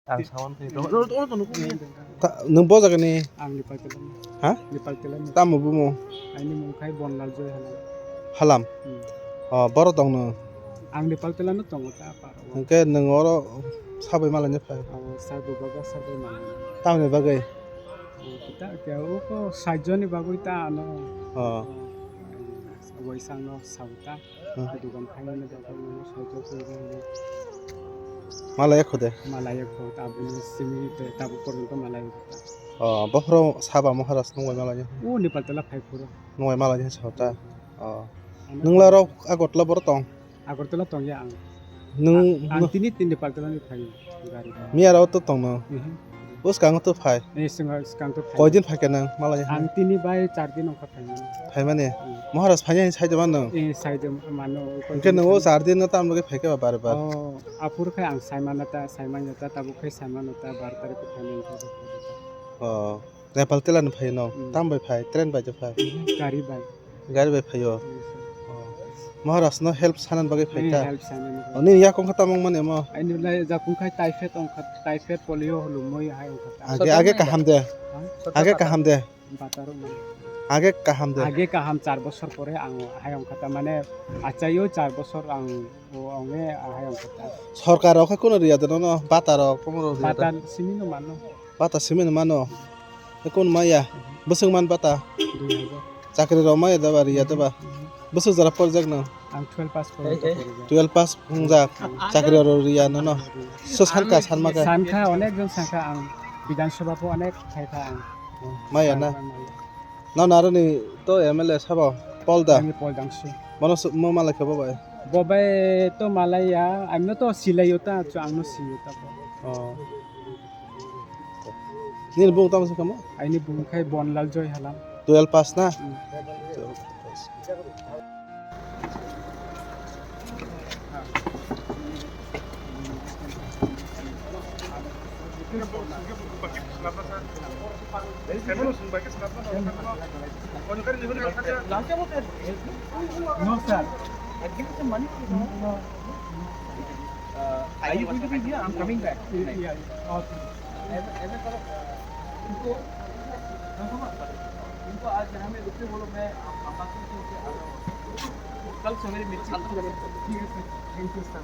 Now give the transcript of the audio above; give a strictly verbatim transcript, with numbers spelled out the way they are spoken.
Ang sawan khe. Ta-, nwng bo jagani? Ang Nepal Telani. Ha? Nepal Telani. Tamo bumo? Aini mung khai Bonlal Joy Halam. Halam? Hmm. O, boro tong nwng? Ang Nepal Telano tongo ta paro. Hwnkhe nwng oro sabai malaina phai? O, sabai baga sabai malaina. Tamoni bagwi? O, kita kya o ko sajoni bagwi ta ano. O. O, waisang no sauta. Hmm. Dukan khainani bagwi nangno saichok khainani. Malai ekho de? Malai ekho, tabukni simi te tabuk porjonto malai ekho. O, bophoro saba Maharaj nungbai malai? O, Nepal Tela phai phuru. Nungbai malai sa ta? O. Ano nwngla rok Agartala boro tong? Agartala tongya ang. Nwng, ang tini tini Nepal Tela ni phai gari. Miya rok to tongno? Mhm. Bwskango to phai? Eh, swkang, swkang to phai. Koidin phai khe nang malai? Ang tini bai char din wngkha phaimani. Phaimani? Hmm. Maharaj phainai sai de mano? Eh, sai de mano. Hwnkhe nwng o char din no tamni bagwi phai khe ba bar bar? Oh, aphuru khai ang sai mano ta, sai manya ta, tabuk khai sai mano ta, bar tarikh o phaimani ta. Oh, Nepal Tela ni phai no? Hmm. Tam bai phai? Train bai de phai? Hmm, gari bai. Gari bai phaio? Hmm, sir. Oh. Maharaj no help sanani bagwi phai ta? Hmm, help sanani bagwi. Oh, nini yakung kha tamo wngmani mo? Aini lai jakung khai typhoid wngkha, typhoid polio hulumui hai wngkha ta. Age, age kaham de? Ha? Age kaham de? Bata rok mano. Age kaham de? Age kaham char bosor pore ang hai wngkha ta, mane achaio char bosor ang o onge hai wngkha ta. Sorkar rok khe kuno riya de nono, bata rok kuno riya de? Bata simi no mano. Bata simi no mano. Ekun maya. Bwswk man bata? Dui hajar. Chakri rok maya da ba, riya da ba? Mhm. Bwswk jora porjak no? Ang twelve pass porjonto porjak. Twelve pass wngjak. Chakri rok riya no no. So sankha, sanma khe? Sankha, onek jon sankha ang. Bidhan Sabha pho onek khaikha ang. Maya na? Maya. Nang naroni to M L A sabo? Polda? Ani Poldangsu. Bono su-, mo malai khe bo bai? Bo bai to malai ya, ang no to silai yo ta, chu ang no si yo ta bo. Oh. Nini bung tamo se kamo? Aini bung khai Bonlal Joy Halam. Twelve pass na? Hmm. Twelve pass. No, sir. Uh, are you going to be here? I'm coming back. Yeah, yeah. Okay. ऐसा, ऐसा करो, इनको, इनको आज यहाँ में रुकने बोलो, मैं अम्बासी से उनसे आ रहा हूँ। कल सवेरे मिलते हैं। ठीक है सर, thank you सर।